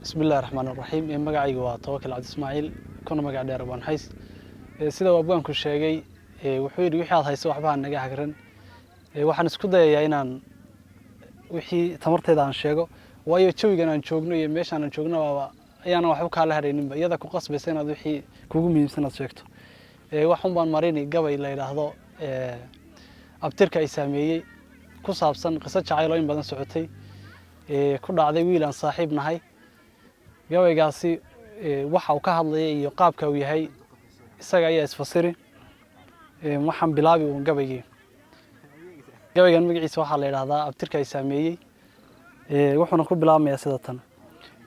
Bismi Illahi Raxmaan Raxiim. Magacayga waa Tawakal Cabdi Ismaaciil, kuna magac dheer Abaan Hays. Sida uu abwaanku sheegay, wuxuu yidhi: "Wixii aad hayso waxba ha naga hagran." Waxaan isku dayayaa inaan wixii tamarteeda aan sheego, waayo jawigan aan joogno iyo meeshaan aan joogno baaba ayaanan waxba kaala hadhayninba, iyada ku qasbaysa inaad wixii kugu muhiimsan aad sheegto. Waxun baan marini gabay la yidhaahdo "Abtirka ay saameeyey", ku saabsan qiso jacayl oo in badan socotay, ku dhacday wiil aan saaxiib nahay. Gabaygaasi waxa uu ka hadlaya iyo qaabka uu yahay isaga ayaa isfasiri. Waxaan bilaabi uun gabaygii. Gabaygan magaciisa waxaa la yidhahdaa "Abtirka ay saameeyey", wuxuuna ku bilaabmayaa sida tan: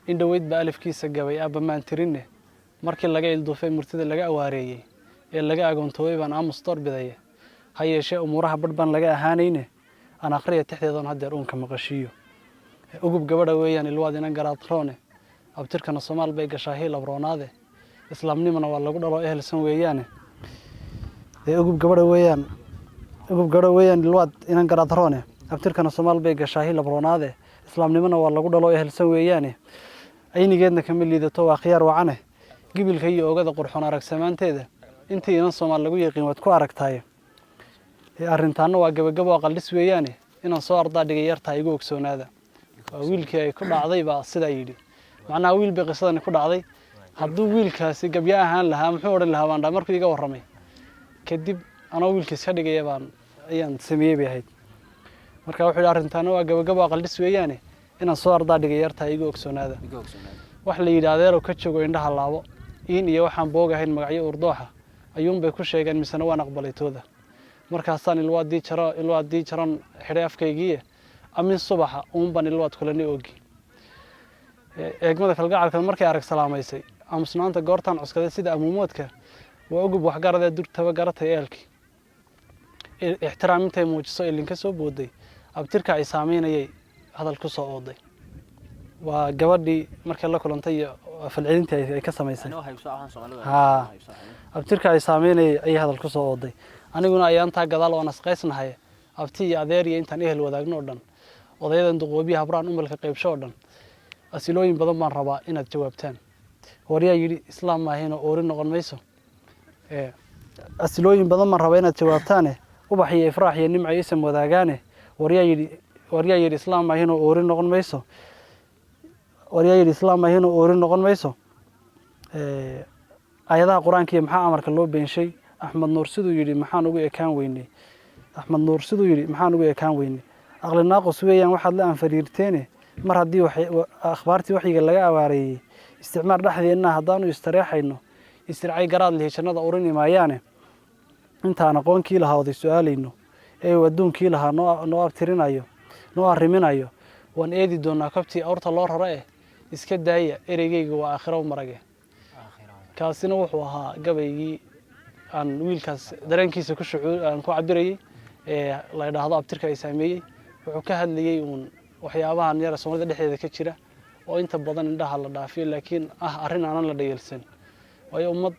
In dhoweyd ba alifkiisa gabay aabba maan tirinne, markii laga ilduufay, murtida laga awaareeyey ee laga agoontoobay baan aamus door bidaye. Ha yeeshee umuuraha badh baan laga ahaanayne, aan akhriya tixdeedoon haddeer uunka maqashiiyo. Ugub gabadha weeyaan Ilwaad inan garaadroone, abtirkana Soomaal bay gashaa hiil abroonaade, islaamnimana waa lagu dhalo ehelsan weeyaane. Ugub gabadha weeyaan, ugub gabadha weeyaan Ilwaad inan garaadroone, abtirkana Soomaal bay gashaa hiil abroonaade, islaamnimona waa lagu dhalo ehelsan weeyaane. Aynigeedna kama liidato, waa khiyaar wacane. Gibilka iyo oogada qurxoon aragsamaanteeda, intii inan Soomaal lagu yaqiin waad ku aragtaaye. Arrintaana waa gabagabo, aqaldhis weeyaane, inaan soo ardaa dhigay yartaa igu ogsoonaada. Waa wiilkii ay ku dhacday baa sidaa yidhi. Macnaha wiil bay qisadani ku dhacday. Hadduu wiilkaasi gabyo ahaan lahaa, muxuu odhan lahaa baan dhaa markuu iga warramay kadib, anoo wiilkiis ka dhigaya baan ayaan sameeyey bay ahayd. Marka wuxuu yidhi: "Arrintaana waa gabagabo, aqaldhis weeyaane, inaan soo ardaa dhigay yartaa igu ogsoonaada." Wax la yidhi: "Adeerow, ka jogo, indhaha laabo." Iin iyo waxaan boogahayn magacyo urdooxa ayuunbay ku sheegeen, misena waan aqbalay tooda. Markaasaan Ilwaadii jaro, Ilwaadii jaron xidhay afkaygiiye, amin subaxa uunbaan Ilwaad kulanay oogi. Eegmada kalgacalka markay arag salaamaysay, aamusnaanta goortaan cuskaday sida amuumoodka, waa ugub waxgaradee durtaba garatay eelkii. Ixtiraam intay muujiso ilinka soo booday, abtirka ay saameynayay hadal ku soo ooday. Waa gabadhii markay la kulantay iyo falcelintii ay ka samaysay. Haa, abtirka ay saameynayay ayay hadal ku soo ooday. Aniguna ayaantaa gadaal oo nasqaysnahay, abti iyo adeer iyo intaan ehel wadaagno oo dhan, odayadan duqoobiya, habraan umalka qaybsho oo dhan, asilooyin badan baan rabaa inaad jawaabtaan. Waryaa yidhi islaam maahayn oo oori noqon mayso. Asilooyin badan baan rabaa inaad jawaabtaane, Ubax iyo Ifraax iyo Nimco isam wadaagaane. Waryaa yidhi, waryaa yidhi islaam maahayn oo oori noqon mayso? Waryaa yidhi islaam maahayn oo oori noqon mayso? Aayadaha Qur-aanka iyo maxaa amarka loo beenshay? Axmed Nuur siduu yidhi maxaan ugu ekaan weynay? Axmed Nuur siduu yidhi maxaan ugu ekaan weynay? Aqli naaqus weeyaan waxaad la anfariirteene, mar haddii akhbaartii waxyiga laga awaareeyey, isticmaar dhexdeenna haddaanu istareexayno, istircay garaad lihi jannada urini maayaane. Intaan aqoonkii lahaa oday su-aalayno ee uu adduunkii lahaa noo abtirinayo, noo arriminayo, waan eedi doonaa kabtii awrta loo raro. Eh, iska daaya ereygeyga, waa aakhiro marage. Kaasina wuxuu ahaa gabaygii aan wiilkaas dareenkiisa ku shucuur aan ku cabirayey ee la yidhaahdo "Abtirka ay saameeyey". Wuxuu ka hadlayey uun waxyaabahan yara Soomaalida dhexdeeda ka jira oo inta badan indhaha la dhaafiyo, laakiin ah arrin aanan la dhayalsan, waayo ummad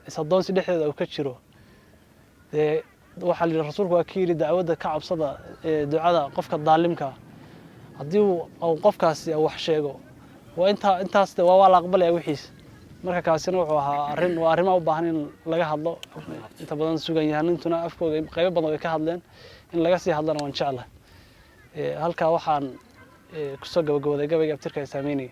is-addoonsi dhexdeeda uu ka jiro. Dee waxaa la yidhi, rasuulku waa ka yidhi dacwadda ka cabsada, ducada qofka daalimka. Haddii uu qofkaasi wax sheego, waa intaa intaas de waa la aqbalaya wixiis. Marka kaasina wuxuu ahaa arrin, waa arrimaha u baahan in laga hadlo. Inta badan sugan yahanintuna afkooga qaybo badan way ka hadleen, in laga sii hadlana waan jeclahay. Halkaa waxaan kusoo gabagabaday gabayga "Abtirka ay saameynaya".